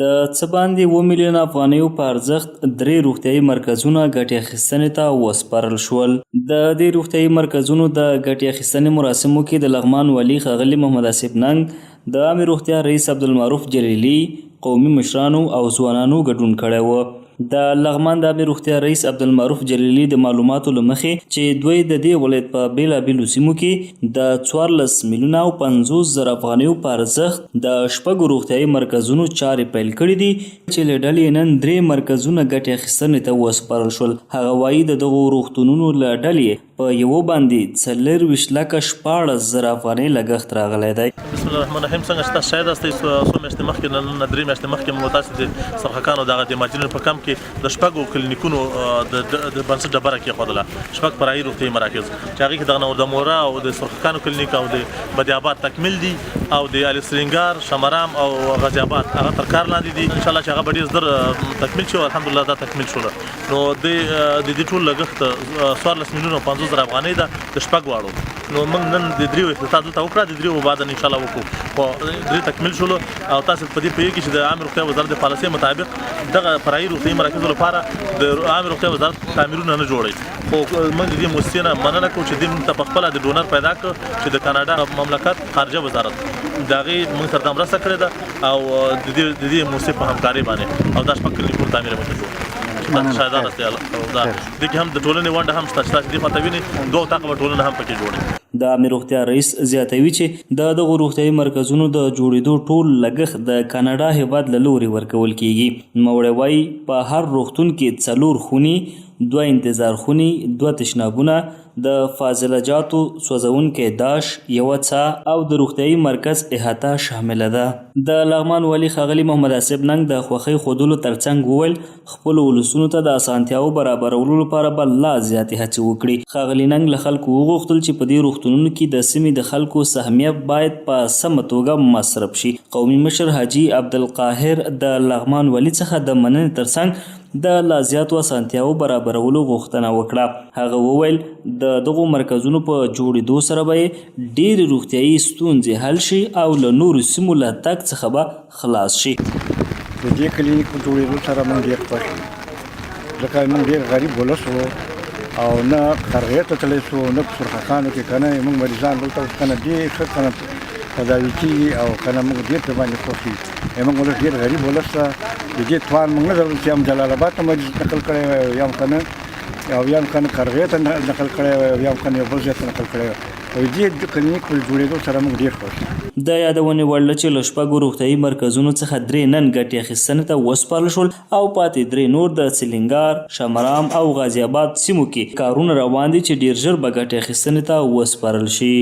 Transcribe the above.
د څه باندې اووه میلیونه افغانیو په ارزښت درې روغتیايي مرکزونه ګټې اخیستنې ته وسپارل شول. د دې روغتیايي مرکزونو د ګټې اخیستنې مراسمو کې د لغمان والي ښاغلي محمد آصف ننګ، د عامې روغتیا رئیس عبدالمعروف جلیلي، قومي مشرانو او ځوانانو ګډون کړی و. د لغمان د عامې روغتیا رئیس عبدالمعروف جلیلي د معلوماتو له مخې چې دوی د دې ولایت په بېلابېلو سیمو کې د 14 میلیونه او 50 زره افغانیو په ارزښت د شپږو روغتیايي مرکزونو چارې پیل کړې دي چې له ډلې یې نن درې مرکزونه ګټې اخیستنې ته وسپارل شول. هغه وايي، د دغو روغتونونو له ډلې په یوه باندې 24 لکه 16 زره افغانۍ لګښت راغلی دی. بسم الله الرحمن الرحیم. څنګه چې تاسو شاهد یاستئ، څو میاشتې مخکې، نه درې میاشتې مخکې، موږ تاسو د سرخکانو دغه د مهاجرینو په کمپ کې د شپږو کلینیکونو د بنسټ ډبره کېښودله، شپږ فرعي روغتیايي مراکز چې هغې کې دغه نور د مورا او د سرخکانو کلینیک او د بدی آباد تکمیل دي او د علي سرینګار، شمرام او غازي آباد هغه تر کار لاندې دي. ان شاء الله چې هغه به ډېر زر تکمیل شي او الحمدلله دا تکمیل شول. نو د د دې ټول لګښت 14 میلیونه 50 زره افغانۍ ده د شپږ واړو. نو موږ نن د دریو افتتاح دلته وکړه، د دریو بعد ان شاء الله وکړو، خو درې تکمیل شول. او تاسو په دې پوهیږئ چې د عامې روغتیا وزارت د پالیسۍ مطابق دغه فرعي روغتیايي مراکزو لپاره د عامې روغتیا وزارت تعمیرونه نه جوړوي، خو موږ د دې موسسې نه مننه کوو چې دې موږ ته په خپله د ډونر پیدا کړ چې د کاناډا مملکت خارجه وزارت د هغې موږ سره دا مرسته کړې ده او د دې موسسې په همکارۍ باندې او دا شپږ کلینیکونو تعمیر موږ ته جوړ چې تاسو شاهدان یاست. او دا دې کې هم د ټولنې ونډه هم شته چې تاسو دې خواته وینئ، دوه اتاقه به ټولنه هم پکې جوړوي. د عامې روغتیا رئیس زیاتوي چې د دغو روغتیايي مرکزونو د جوړېدو ټول لګښت د کاناډا هېواد له لوري ورکول کېږي. نوموړی وايي، په هر روغتون کې څلور خونې، دوه انتظار خونې، دوه تشنابونه، د فاضله جاتو سوځونکی داش، یوه څاه او د روغتیايي مرکز احاطه شامله ده. د لغمان والي ښاغلي محمد آصف ننګ د خوښۍ ښودلو ترڅنګ وویل، خپلو ولسونو ته د اسانتیاوو برابرولو لپاره به لا زیاتې هڅې وکړي. ښاغلي ننګ له خلکو وغوښتل چې په دې روغتونونو کې د سیمې د خلکو سهمیه باید په سمه توګه مصرف شي. قومي مشر حاجي عبدالقاهر د لغمان والي څخه د مننې ترڅنګ د لا زیاتو اسانتیاوو برابرولو غوښتنه وکړه. هغه وویل، د دغو مرکزونو په جوړېدو سره به یې ډېرې روغتیايي ستونزې حل شي او له نورو سیمو له تګ څخه به خلاص شي. د دې کلینیک په جوړېدو سره موږ ډېر خوښ یو، ځکه موږ ډېر غریب ولس وو او نه قرغې ته تللی شو، نه په سرخکانو کې. که نه موږ مریضان دلته اوس که نه ډېر ښه که نه تداوي کېږي او که نه موږ ډېر پرې باندې خوښ یو. موږ ولس ډېر غریب ولس ده، د دې توان موږ نه درلود چې هم جلال اباد ته مریض نقل کړی وای او یا هم که نه او یا هم که نه قرغې ته نقل کړی وای او یا هم که نه یو بل ځای ته نقل کړی وای. او دې کلینیک په جوړېدو سره موږ ډېر خوښ یو. د یادونې وړ ده چې له شپږو روغتیايي مرکزونو څخه درې نن ګټې اخیستنې ته وسپارل شول او پاتې درې نور د سلینګار، شمرام او غازي اباد سیمو کې کارونه روان دي چې ډېر ژر به ګټې اخیستنې ته وسپارل شي.